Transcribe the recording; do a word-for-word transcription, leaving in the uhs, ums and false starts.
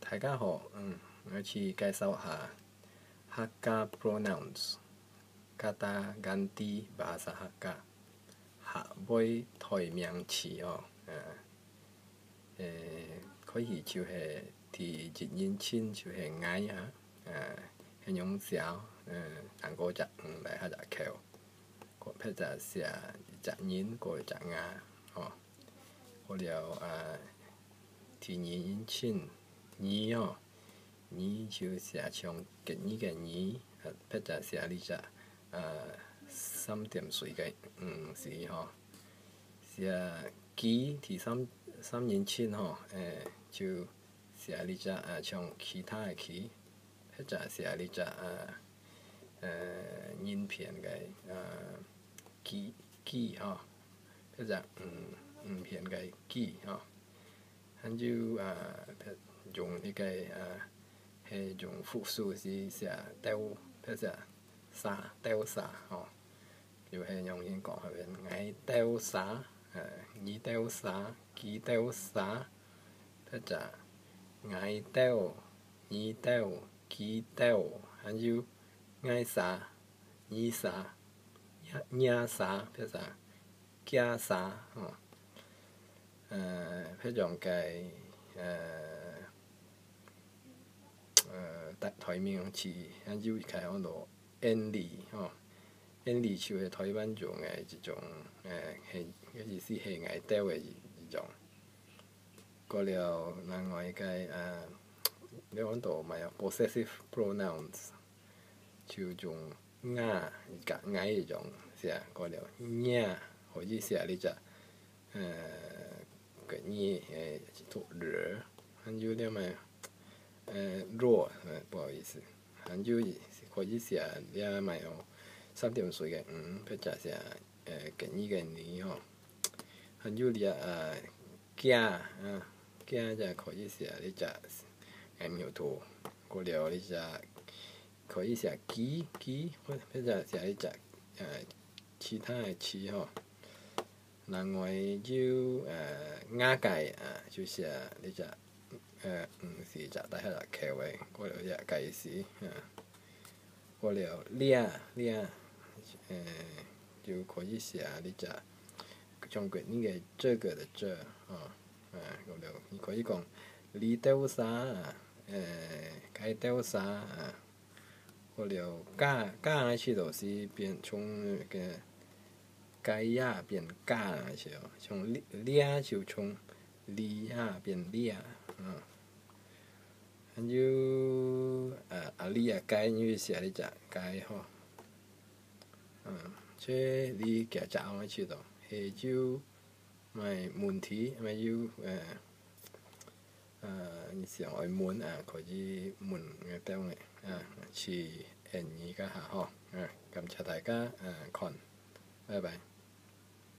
大家好，嗯，𠊎去介紹下客家pronouns，kata ganti bahasa Hakka，客話代名詞哦。呃，呃，開始就係第一人稱就係𠊎啊，呃，係仰寫，呃，通過隻嗯來下隻口，或者寫一隻人過一隻𠊎，哦。過了啊，第二人稱你哦，你就寫像國語个你，或者寫這隻啊三點水个嗯字吼。寫佢第三三人稱吼，誒，就寫這隻啊像其他个其，或者寫這隻啊呃人片个呃佢佢吼，或者嗯人片个佢吼。 還有啊，用這个啊，係用複數字寫兜，譬如寫儕，兜儕吼，就係用英講係𠊎兜儕，呃，你兜儕，佢兜儕，或者𠊎兜，你兜，佢兜，還有𠊎儕，你儕，若儕，譬如寫厥儕吼。 呃，譬如講个呃呃代代名詞，還有一个安到恁哩吼，恁哩就係台灣用个一種呃係个意思係𠊎兜个一一種。過了另外一个呃，你安到麼个possessive pronouns，就用𠊎个𠊎一種寫，過了若，可以寫這隻 呃个你个讀了，還有了麼呃若，呃不好意思，還有一可以寫了麼个哦，三點水个嗯，或者寫呃个你个你吼，還有這呃厥啊，厥也可以寫這隻呃苗頭，過了這隻可以寫佢佢，或者寫這隻呃其他个其吼。 另外有呃𠊎个啊，就寫這隻呃毋係隻帶下隻口个，過了這个字啊，過了這這呃就可以寫這隻中國語个這個的這啊，啊過了你可以講這兜儕啊，呃該兜儕啊。 過了該該个時就係變從該該也變該个時，從這這就從這也變這，嗯。還有啊啊這个該，你寫這隻該吼。嗯，這這个隻个時，係就麼个問題，還有呃 呃你想愛問啊，可以問𠊎兜个啊，去恁哩該下吼，啊感謝大家啊看，拜拜。